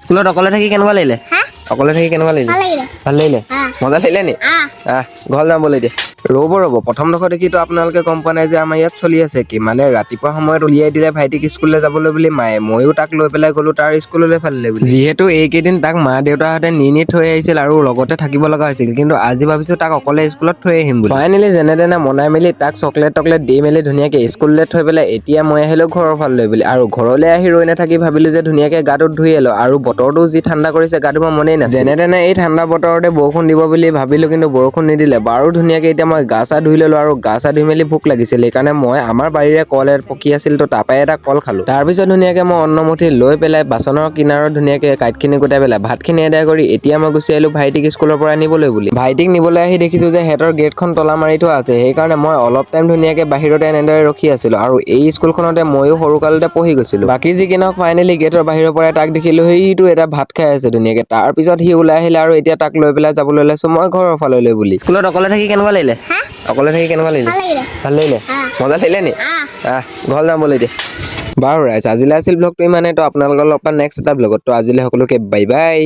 স্কুলত অকলে থাকি কেনেকুৱা লাগিলে? হা? অকলে থাকি কেনেকুৱা লাগিলে? ভাল লাগিলে। ভাল লাগিলে? আহ। মজা লাগিলে নি? আহ। আহ, ঘৰলৈ যাম বোলে এতিয়া। ৰ'ব ৰ'ব, প্ৰথমডোখৰ দেখিতো আপোনালোকে গম পোৱা নাই যে আমাৰ ইয়াত চলি আছে কি। মানে ৰাতিপুৱা সময়ত উলিয়াই দিলে ভাইটিক স্কুললৈ যাবলৈ বুলি মায়ে। ময়ো তাক লৈ পেলাই গ'লো তাৰ স্কুললৈ ফালিলে বুলি। যিহেতু এইকেইদিন তাক মা দেউতাহঁতে নি নি থৈ আহিছিল আৰু লগতে থাকিব লগা হৈছিল, কিন্তু আজি ভাবিছো তাক অকলে স্কুলত থৈ আহিম বুলি। ফাইনেলি যেনে তেনে মনাই মেলি তাক চকলেট টকলেট দি মেলি ধুনীয়াকে স্কুললৈ থৈ পেলাই এতিয়া মই আহিলো ঘৰৰ ফাললৈ বুলি। আৰু ঘৰলৈ আহি ৰৈ নাথাকি ভাবিলো যে ধুনীয়াকে গাটোত ধুই আহিলো। আৰু বতৰটো যি ঠাণ্ডা কৰিছে, গা ধুব মনেই নাছিল। যেনে তেনে এই ঠাণ্ডা বতৰতে বৰষুণ দিব বুলি ভাবিলো, কিন্তু বৰষুণ নিদিলে। বাৰু, ধুনীয়াকে এতিয়া মই গা চা ধুই ললো আৰু গা চা ধুই মেলি ভোক লাগিছিল, সেইকাৰণে মই আমাৰ বাৰীৰে কল এটা পকি আছিল, তো তাৰপৰাই এটা কল খালো। তাৰপিছত ধুনীয়াকে মই অন্নমুঠি লৈ পেলাই বাচনৰ কিনাৰত ধুনীয়াকে কাঁইটখিনি গোটাই পেলাই ভাতখিনি আদায় কৰি এতিয়া মই গুচি আহিলো ভাইটিক স্কুলৰ পৰা নিবলৈ বুলি। ভাইটিক নিবলৈ আহি দেখিছো যে সিহঁতৰ গেটখন তলা মাৰি থোৱা আছে। সেইকাৰণে মই অলপ টাইম ধুনীয়াকে বাহিৰতে এনেদৰে ৰখি আছিলো। আৰু এই স্কুলখনতে ময়ো সৰুকালতে পঢ়ি গৈছিলো। বাকী যি কি নহওক, ফাইনেলি গেটৰ বাহিৰৰ পৰাই তাক দেখিলো, সেইটো এটা ভাত খাই আছে ধুনীয়াকে। তাৰপিছত সি ওলাই আহিলে আৰু এতিয়া তাক লৈ পেলাই যাবলৈ ওলাইছো মই ঘৰৰ ফাললৈ বুলি। স্কুলত অকলে থাকি কেনেকুৱা লাগিলে? হা? অকলে থাকি কেনেকুৱা লাগিলে? ভাল লাগিলে। ভাল লাগিলে? আহ। মজা লাগিলে নি? আহ। আহ, ঘৰলৈ যাম বোলে এতিয়া। বাৰু ৰাইজ, আজিলৈ আছিল ব্লগটো ইমানে। তো আপোনালোকৰ লগ পাম নেক্সট এটা ব্লগত। তো আজিলৈ সকলোকে বাই বাই।